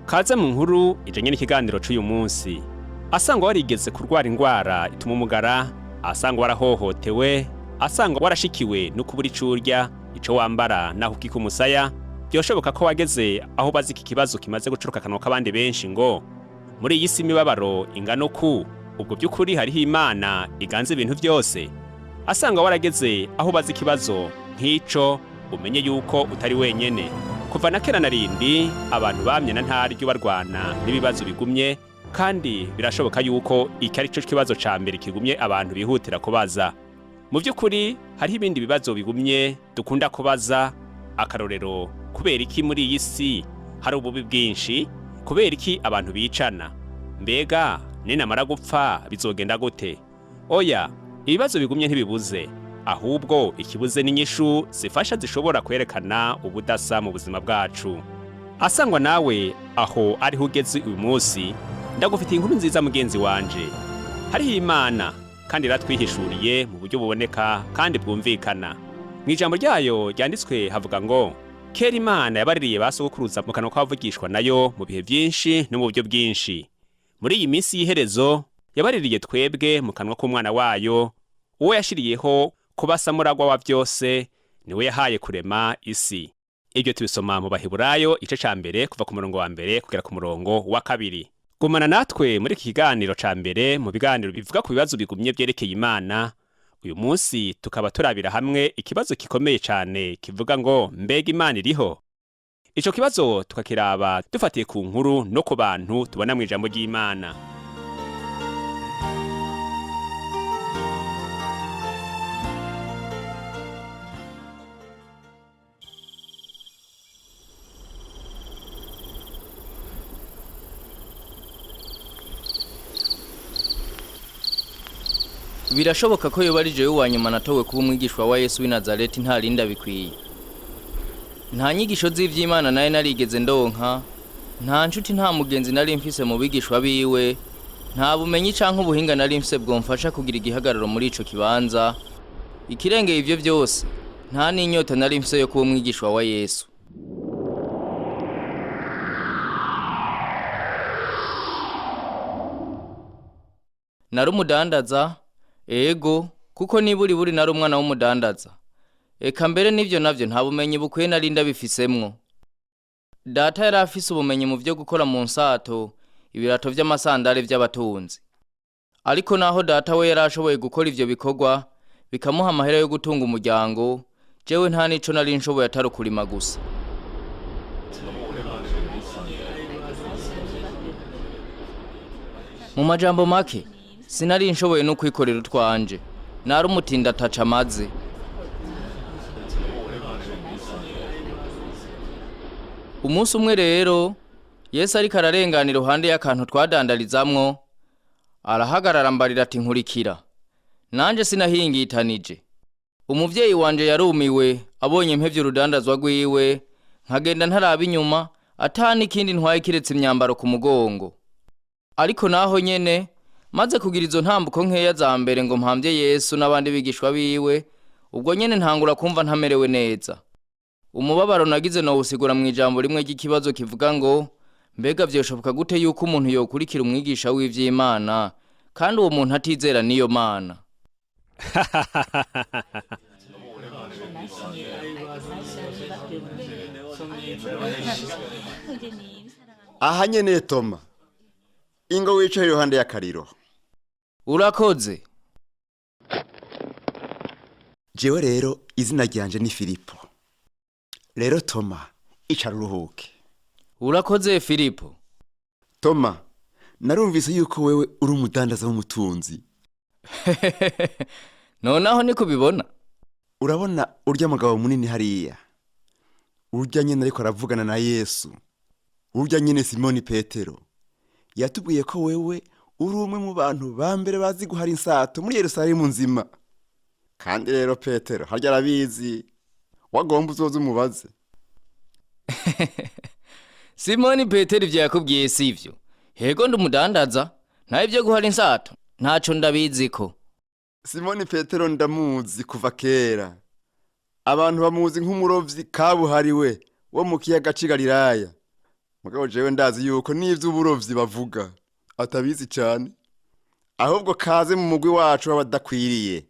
Kaze mu nkuru ijanye n'ikiganiro c'uyu munsi. Asanga warigeze kurwara ingwara ituma umugara, asanga warahohotewe, asanga warashikiwe no kubura ico urya, ico wambara naho ukika umusaya, byoshoboka ko wageze aho bazi iki kibazo kimaze gucuruka akanwa k'abandi benshi ngo muri iyi si imibabaro ingana uku, ubwo by'ukuri hariho Imana iganza ibintu byose. Asanga warageze aho bazi ikibazo nk'ico, umenye yuko utari wenyene. Kuva na kera na rindi abantu bamye na ntaryo barwana n'ibibazo bigumye, kandi birashoboka yuko iki ari cyo kibazo ca mbere kigumye abantu bihutira kubaza. Mu by'ukuri hariho ibindi bibazo bigumye dukunda kubaza, akarorero: kubera iki muri iyi si hari ububi bwinshi? Kubera iki abantu bicana? Mbega ninamara gupfa bizogenda gute? Oya, ibibazo bigumye ntibibuze, ahubwo ikibuze n'inyishu zifasha zishobora kwerekana ubudasa mu buzima bwacu. Asangwa nawe aho ariho ugeze uyu munsi, ndagufitiye inkuru nziza, mugenzi wanje. Hariho Imana, kandi iratwihishuriye mu buryo buboneka kandi bwumvikana. Mu ijambo ryayo ryanditswe havuga ngo: "Kera Imana yabaririye ba sogokuruza mu kanwa k'abavugishwa nayo mu bihe byinshi no mu buryo bwinshi. Muri iyi minsi y'iherezo yabaririye twebwe mu kanwa k'Umwana wayo, uwo yashiriyeho kuba samuragwa wa byose, niwe yahaye kurema isi." Ibyo tubisoma mu Baheburayo igice ca mbere, kuva ku murongo wa mbere kugera ku murongo wa kabiri. Gumana natwe muri iki kiganiro ca mbere mu biganiro bivuga ku bibazo bigumye byerekeye Imana. Uyu munsi tukaba turabira hamwe ikibazo gikomeye cyane kivuga ngo: "Mbega Imana iriho?" Ico kibazo tukakiraba dufatiye ku nkuru no ku bantu tubona mu ijambo ry'Imana. Birashoboka ko yoba ari jewe wa nyuma natowe kuba umwigishwa wa Yesu w'i Nazareti. Nta rindi abikwiye. Nta nyigisho z'ivy'Imana naye narigeze ndonka, nta nshuti, nta mugenzi nari mfise mu bigishwa biwe, nta bumenyi canke ubuhinga nari mfise bwomfasha kugira igihagararo muri ico kibanza. Ikirengeye ivyo vyose, nta n'inyota nari mfise yo kuba umwigishwa wa Yesu. Nari umudandaza, ego, kuko niburi buri nari umwana w'umudandaza. Eka mbere n'ivyo navyo nta bumenyi bukwiye nari ndabifisemwo. Data yari afise ubumenyi mu vyo gukora mu nsato ibirato vy'amasandare vy'abatunzi. Ariko naho data we yari ashoboye gukora ivyo bikorwa bikamuha amahera yo gutunga umuryango, jewe nta n'ico nari nshoboye atari ukurima gusa. Mu majambo make, sinari nshoboye no kwikorera utwanje. Nari umutinda ataca amaze. Umunsi umwe rero, Yesu ariko ararengana iruhande y'akantu twadandarizamwo, arahagarara mbarira ati: "Nkurikira." Nanje sinahingitanije. Umuvyeyi wanje yarumiwe abonye mpevye urudandazwa rwiwe, nkagenda ntaraba inyuma, ata n'ikindi ntwaye kiretse imyambaro ku mugongo. Ariko naho nyene, maze kugira izo ntambuko nkeya za mbere ngo mpambye Yesu n'abandi bigishwa biwe, ubwo nyene ntangura kumva ntamerewe neza. Umubabaro nagize nowusigura mu ijambo rimwe ry'ikibazo kivuga ngo: "Mbega vyoshoboka gute yuko umuntu yokurikira umwigisha w'ivy'Imana kandi uwo muntu atizera n'iyo Mana?" Aha nyene, Toma, ingo wicaye iruhande y'akariro. Urakoze. Jewe rero izina ryanje ni Filipo. Rero Toma, icara uruhuke. Urakoze, Filipo. Toma, narumvise yuko wewe uri umudandaza w'umutunzi. Nonaho niko ubibona? Urabona urya mugabo munini hariya, urya nyene ariko aravugana na Yesu, urya nyene Simoni Petero, yatubwiye ko wewe uri umwe mu bantu ba mbere bazi guhara insato muri Yerusalemu nzima. Kandi rero Petero harya arabizi, wagomba uzoze umubaze. Simoni Petero ivyo yakubwiye sivyo. Hego, ndumudandaza, naho ivyo guhara insato ntaco ndabiziko. Simoni Petero ndamuzi kuva kera. Abantu bamuzi nk'umurovyi kabuhariwe wo mu kiyaga c'i Galilaya. Mugabo jewe ndazi yuko n'ivy'uburovyi bavuga atabizi cane, ahubwo kaze mu mugwi wacu w'abadakwiriye.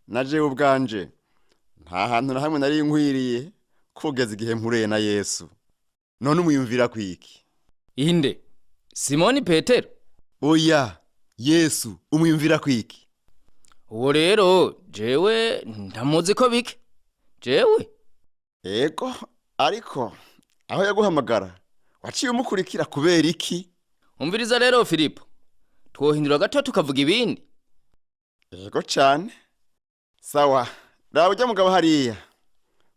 Na jewe ubwanje nta hantu na hamwe nari nkwiriye kugeza igihe mpuriye na Yesu. None umwiyumvira kwiki? Inde Simoni Petero? Oya, Yesu umwiyumvira kwiki? Uwo rero jewe ndamuzi ko bike jewe. Ego, ariko aho yaguhamagara waciye umukurikira kubera iki? Umviriza rero Filipo, twohindura gato tukavuga ibindi. Ego cane. Sawa, raba urya mugabo hariya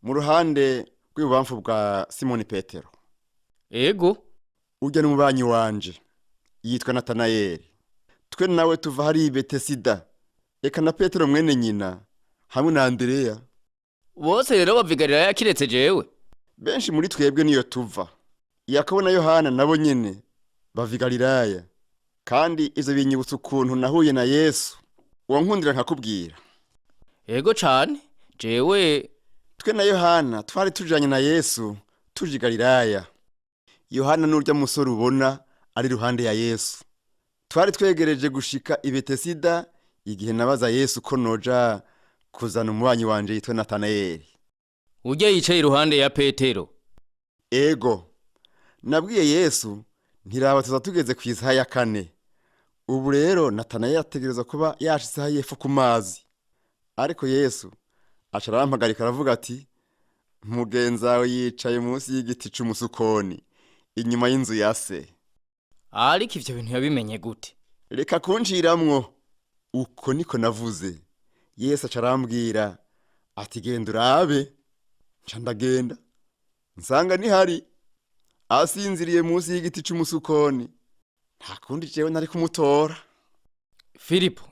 mu ruhande rw'ibubamfu bwa Simoni Petero. Ego. Urya n'umubanyi wanje, yitwa Natanayeli. Twe nawe tuva hariya i Betesida, eka na Petero mwene nyina hamwe na Andereya. Bose rero bava i Galilaya kiretse jewe. Benshi muri twebwe niyo tuva. Yakobo na Yohana nabo nyene bava i Galilaya. Kandi ivyo binyibutsa ukuntu nahuye na Yesu. Uwo nkundira nkakubwira. Ego cane, jewe. Twe na Yohana twari tujanye na Yesu tuje i Galilaya. Yohana n'urya musore ubona ari iruhande ya Yesu. Twari twegereje gushika i Betesida igihe nabaza Yesu ko noja kuzana umubanyi wanje yitwa Natanayeli. Urya yicaye iruhande ya Petero. Ego, nabwiye Yesu ntiraba tuza tugeze ku isaha ya 4. Ubu rero Natanayeli ategerezwa kuba yashitse aho yepfo ku mazi. Ariko Yesu aca arampagarika aravuga ati: mugenzawe yicaye munsi y'igiti c'umusukoni inyuma y'inzu ya se. Ariko ivyo bintu yabimenye gute? Reka kunciramwo. Uko niko navuze. Yesu aca arambwira ati: genda urabe. Nca ndagenda nsanga nihari asinziriye munsi y'igiti c'umusukoni. Nta kundi jewe nari kumutora. Filipo,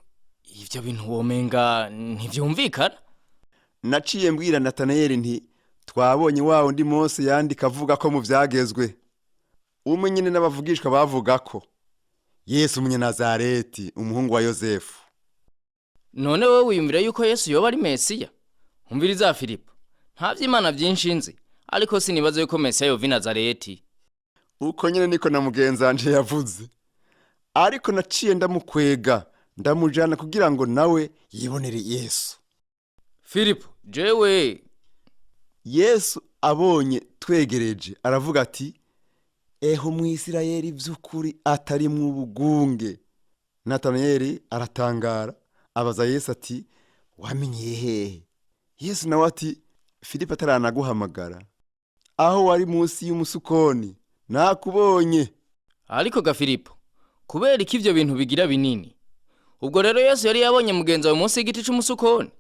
ivyo bintu womenga ntivyumvikana. Naciye mbwira Natanayeli nti twabonye wa wundi Mose yandika avuga ko mu vyagezwe, umwe nyene n'abavugishwa bavuga ko Yesu Umunyanazareti, umuhungu wa Yozefu. None wowe wiyumvira yuko Yesu yoba ari Mesiya? Umviriza Filipo, nta vy'Imana vyinshi nzi, ariko sinibaza yuko Mesiya yova i Nazareti. Uko nyene niko na mugenzanje yavuze. Ariko naciye ndamukwega ndamujana kugira ngo nawe yibonere Yesu. Filipo, jewe. Yesu abonye twegereje aravuga ati: eho Umwisirayeli vy'ukuri atari mu bugunge. Natanayeli aratangara abaza Yesu ati: wamenyeye hehe? Yesu nawe ati: Filipo ataranaguhamagara, aho wari munsi y'umusukoni nakubonye. Ariko ga Filipo, kubera iki ivyo bintu bigira binini? Ubwo rero Yesu yari yabonye mugenzi wawe munsi y'igiti c'umusukoni.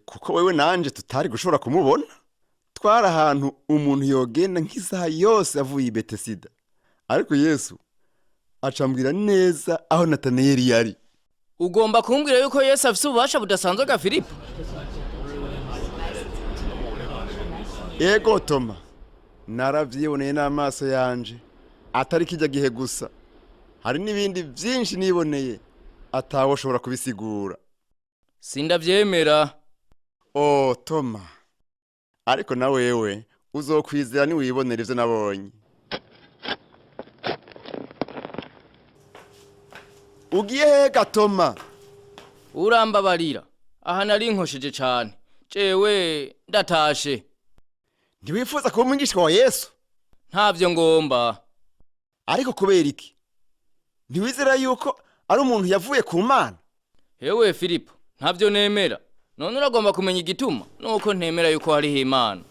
Kuko wewe nanje tutari gushobora kumubona. Twari ahantu umuntu yogenda nk'isaha yose avuye i Betesida. Ariko Yesu acambwira neza aho Natanayeli yari. Ugomba kumbwira yuko Yesu afise ububasha budasanzwe ga Filipo? Ego Toma, naravyiboneye n'amaso yanje, atari kijya gihe gusa. Hari n'ibindi vyinshi niboneye atawoshobora kubisigura. Sindavyemera. O Toma, ariko na wewe uzokwizera niwibonera ivyo nabonye. Ugiye hega Toma? Urambabarira, aha nari nkosheje cane. Jewe ndatashe. Ntiwifuza kuba umwigishwa wa Yesu? Ntavyo ngomba. Ariko kubera iki? Ntiwizera yuko ari umuntu yavuye ku Mana? Hewe Filipo, ntavyo nemera. None uragomba kumenya igituma nuko ntemera yuko hariho Imana.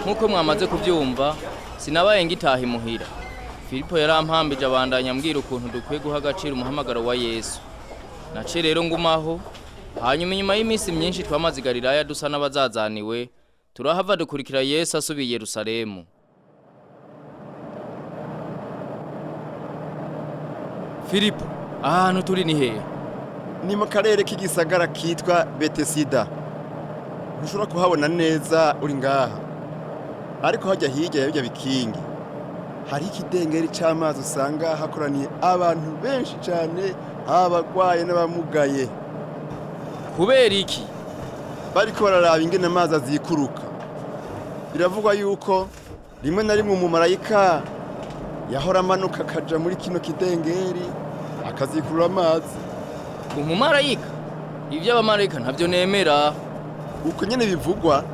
Nkuko mwamaze kubyumva, sinabaye ngitaha imuhira. Filipo yarampambije abandanya ambwira ukuntu dukwiye guha agaciro umuhamagaro wa Yesu. Naciye rero ngumaho, hanyuma inyuma y'iminsi myinshi twamaze i Galilaya dusa n'abazazaniwe, turahava dukurikira Yesu asubiye i Yerusalemu. Filipo, aha hantu turi ni hehe? Ni mu karere k'igisagara kitwa Betesida. Ntushobora kuhabona neza uri ngaha, ariko hajya hirya ya birya bikingi hariho ikidengeri c'amazi usanga hakoraniye abantu benshi cane, abagwaye n'abamugaye. Kubera iki? Bariko bararaba ingene amazi azikuruka. Biravugwa yuko rimwe na rimwe umumarayika yahora amanuka akaja muri kino kidengeri akazikurura amazi. Umumarayika? Ivy'abamarayika ntavyo nemera. Uko nyene bivugwa,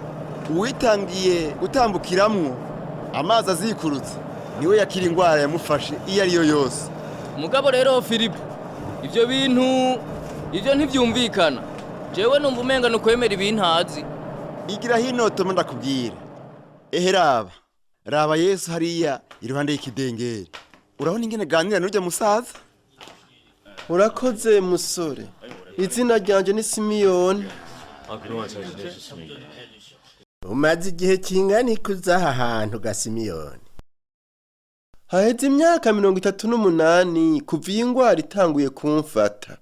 uwitangiye gutambukiramwo amazi azikurutse niwe yakira ingwara yamufashe iyo ariyo yose. Mugabo rero Filipo, ivyo bintu ivyo ntivyumvikana. Jewe numva umenga ni ukwemera ibintazi. Igira hino Toma ndakubwira. Ehe raba, raba Yesu hariya iruhande y'ikidengeri. Urabona ingene aganira n'urya musaza? Urakoze musore. Izina ryanje ni Simiyoni. Umaze igihe kingana iki uza aha hantu ga Simiyoni? Haheze imyaka 38 kuva iyi ngwara itanguye kumfata.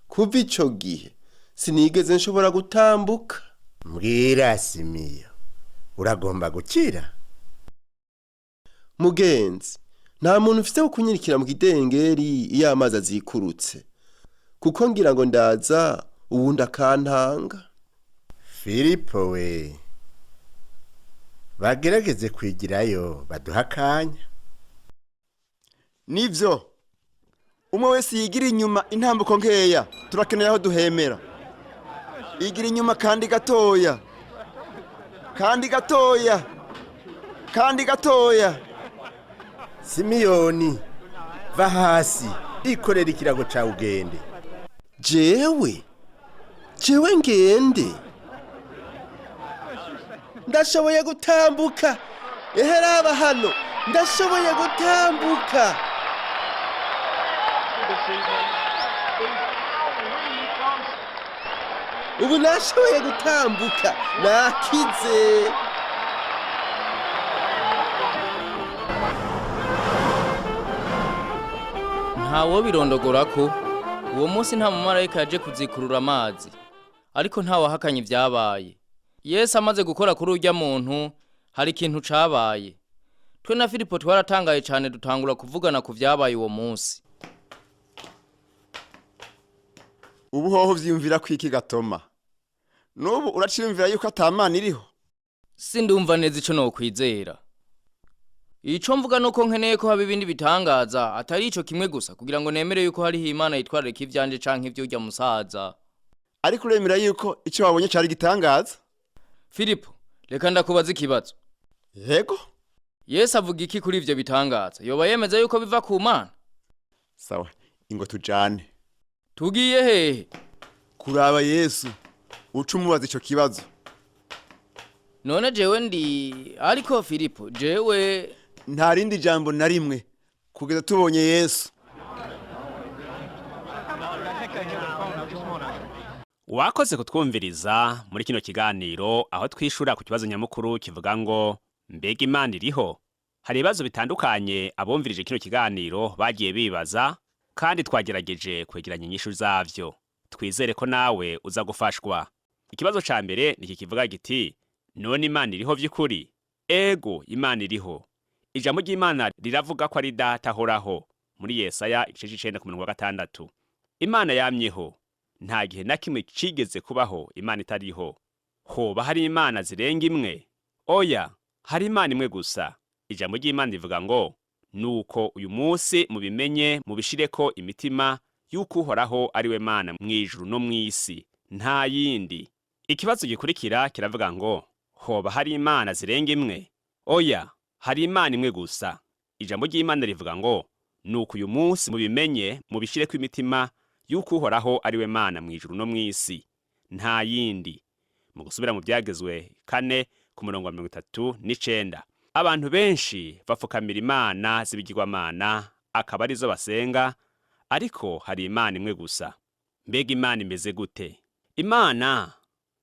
Kuva ico gihe sinigeze nshobora gutambuka. Mbwira Simiyo, uragomba gukira? Mugenzi, nta muntu ufise wo kunyirikira mu kidengeri iyo amazi azikurutse, kuko ngira ngo ndaza uwundi akantanga. Filipo we, bagerageze kwigirayo baduha akanya. Nivyo, umwe wese yigira inyuma intambuko nkeya, turakeneye aho duhemera. Igira inyuma kandi gatoya, kandi gatoya, kandi gatoya. Simiyoni, va hasi, ikorera ikirago cawe ugende. Jewe jewe ngende, ndashoboye gutambuka. Ehe raba hano, ndashoboye gutambuka. Ubu nashoboye gutambuka, nakize. Ntawo birondogora ko uwo munsi nta mumarayika yaje kuzikurura amazi, ariko ntawahakanye ibyabaye. Yesu amaze gukora kuri urya muntu, hari ikintu cabaye. Twe na Filipo twaratangaye cane dutangura kuvugana ku vyabaye uwo munsi. Ubu hoho uvyiyumvira kwiki gatoma? N'ubu uraciyumvira yuko ata Mana iriho? Sindumva neza ico nokwizera. Ico mvuga nuko nkeneye ko haba ibindi bitangaza atari ico kimwe gusa kugira ngo nemere yuko hariho Imana yitwararika ivyanje canke ivy'urya musaza. Ariko uremera yuko ico wabonye cari gitangaza? Filipo, reka ndakubaza ikibazo. Yego. Yesu avuga iki kuri ivyo bitangaza? Yoba yemeza yuko biva ku Mana? Sawa, ingo tujane. Tugiye hehe? Kuraba Yesu, uca umubaza ico kibazo. None jewe ndi ariko Filipo, jewe Nta rindi jambo na rimwe kugeza tubonye Yesu. Wakoze kutwumviriza muri kino kiganiro aho twishura ku kibazo nyamukuru kivuga ngo mbega Imana iriho? Hari ibibazo bitandukanye abumvirije kino kiganiro bagiye bibaza, kandi twagerageje kwegeranya inyishu zavyo. Twizere ko nawe uza gufashwa. Ikibazo ca mbere niki kivuga giti: none Imana iriho vy'ukuri? Ego, Imana iriho. Ijambo ry'Imana riravuga ko ari Data ahoraho muri Yesaya igice c'icenda ku murongo wa gatandatu. Imana yamyeho. Nta gihe na kimwe cigeze kubaho Imana itariho. Hoba hari imana zirenga imwe? Oya, hari Imana imwe gusa. Ijambo ry'Imana rivuga ngo: nuko uyu munsi mubimenye mubishireko imitima yuko Uhoraho ari we Mana mw'ijuru no mw'isi, nta yindi. Ikibazo gikurikira kiravuga ngo: hoba hari imana zirenga imwe? Oya, hari Imana imwe gusa. Ijambo ry'Imana rivuga ngo: nuko uyu munsi mubimenye mubishireko imitima yuko Uhoraho ari we Mana mw'ijuru no mw'isi, nta yindi. Mu gusubira mu Byagezwe 4 ku murongo wa 39. Abantu benshi bapfukamira imana z'ibigirwamana akaba arizo basenga, ariko hari Imana imwe gusa. Mbega Imana imeze gute? Imana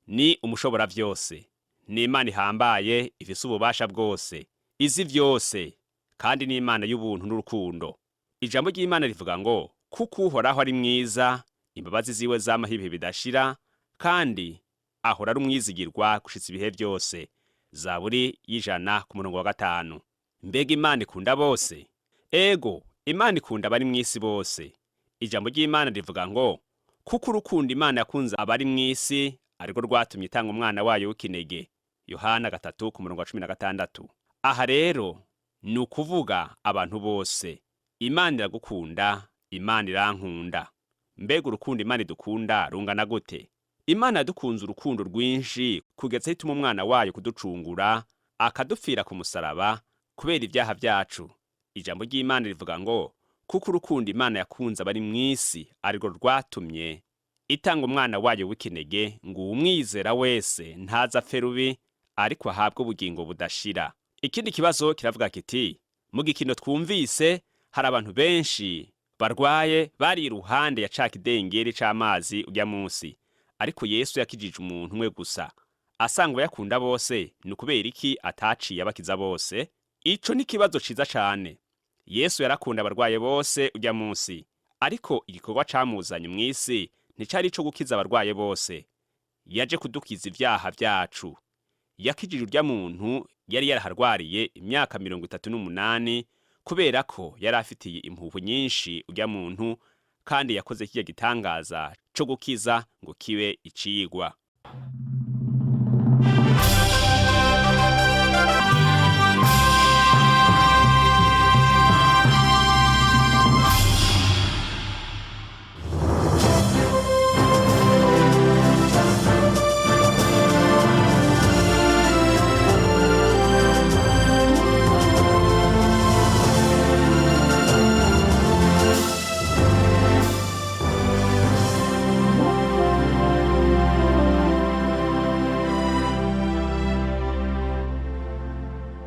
ni umushobora byose, ni Imana ihambaye, ifise ububasha bwose, izi byose, kandi ni Imana y'ubuntu n'urukundo. Ijambo ry'Imana rivuga ngo kuko Uhoraho ari mwiza, imbabazi ziwe zamaho ibihe bidashira, kandi ahora ari umwizigirwa gushitsa ibihe byose. Zaburi y'100 ku murongo wa 5. Mbega Imana ikunda bose? Ego, Imana ikunda abari mw'isi bose. Ijambo ry'Imana rivuga ngo kuko urukundo Imana yakunze abari mw'isi arirwo rwatumye itanga umwana wayo w'ikinege. Yohana 3 ku murongo wa 16. Aha rero ni ukuvuga abantu bose. Imana iragukunda, Imana irankunda. Mbega urukundo Imana idukunda rungana gute? Imana yadukunze urukundo rwinshi kugeza aho ituma umwana wayo kuducungura, akadupfira ku musaraba kubera ibyaha byacu. Ijambo ry'Imana rivuga ngo kuko urukundo Imana yakunze abari mw'isi arirwo rwatumye itanga umwana wayo w'ikinege, ngo uwumwizera wese ntaze apfe rubi, ariko ahabwe ubugingo budashira. Ikindi kibazo kiravuga kiti mu gikino twumvise hari abantu benshi barwaye bari iruhande ya ca kidengeri c'amazi urya munsi, ariko Yesu yakijije umuntu umwe gusa. Asangwa yakunda bose, ni ukubera iki ataciye abakiza bose? Ico ni ikibazo ciza cane. Yesu yarakunda abarwaye bose urya munsi, ariko igikorwa camuzanye mw'isi nticari ico gukiza abarwaye bose. Yaje kudukiza ivyaha vyacu. Yakijije urya muntu yari yaraharwariye imyaka 38 kubera ko yari afitiye impuhwe nyinshi urya muntu, kandi yakoze kirya gitangaza co gukiza ngo kibe icigwa.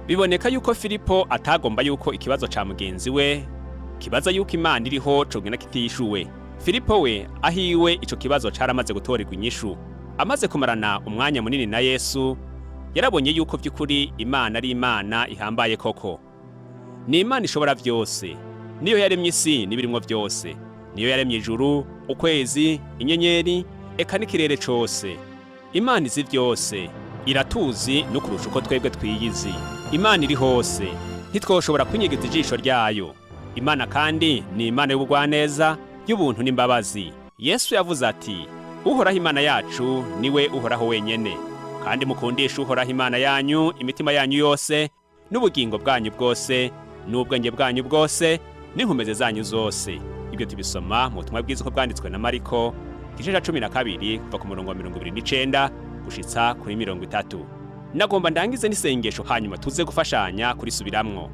Biboneka yuko Filipo atagomba yuko ikibazo ca mugenzi we kibaza yuko Imana iriho cogenda kitishuwe. Filipo we ahiwe ico kibazo caramaze gutorerwa inyishu. Amaze kumarana umwanya munini na Yesu, yarabonye yuko vy'ukuri Imana ari Imana ihambaye koko. Ni Imana ishobora vyose, niyo yaremye isi n'ibirimwo vyose, niyo yaremye ijuru, ukwezi, inyenyeri, eka n'ikirere cose. Imana izi vyose, iratuzi no kurusha uko twebwe twiyizi. Imana iri hose, ntitwoshobora kwinyegeza ijisho ryayo. Imana kandi ni Imana y'ubugwaneza, y'ubuntu n'imbabazi. Yesu yavuze ati Uhoraho Imana yacu niwe Uhoraho wenyene, kandi mukundisha Uhoraho Imana yanyu imitima yanyu yose, n'ubugingo bwanyu bwose, n'ubwenge bwanyu bwose, n'inkomezi zanyu zose. Ibyo tubisoma mu butumwa bwiza uko bwanditswe na Mariko, igice ca 12 kuva ku murongo wa 29 gushitsa kuri 30. Nagomba ndangize n'isengesho, hanyuma tuze gufashanya kurisubiramwo.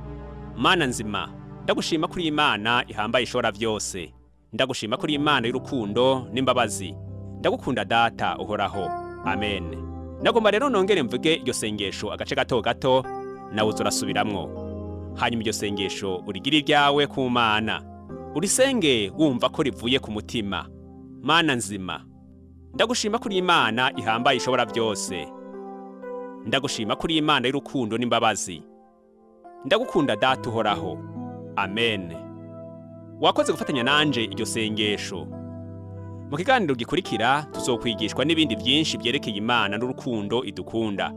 Mana nzima, ndagushima kuri Imana ihambaye ishobora vyose. Ndagushima kuri Imana y'urukundo n'imbabazi. Ndagukunda Data Uhoraho. Amen. Nagomba rero nongere mvuge iryo sengesho agace gato gato, nawe uzurasubiramwo. Hanyuma iryo sengesho urigire iryawe ku Mana, urisenge wumva ko rivuye ku mutima. Mana nzima, ndagushima kuri Imana ihambaye ishobora byose. Ndagushima kuri Imana y'urukundo n'imbabazi. Ndagukunda Data Uhoraho. Amen. Wakoze gufatanya nanje iryo sengesho. Mu kiganiro gikurikira tuzokwigishwa n'ibindi byinshi byerekeye Imana n'urukundo idukunda.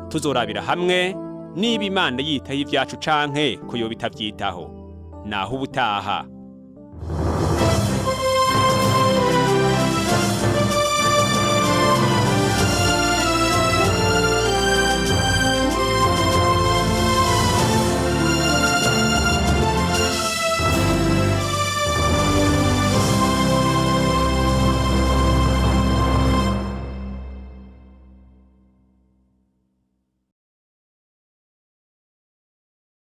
Tuzorabira hamwe niba Imana yitaho ibyacu canke ko yoba itavyitaho. Naho ubutaha.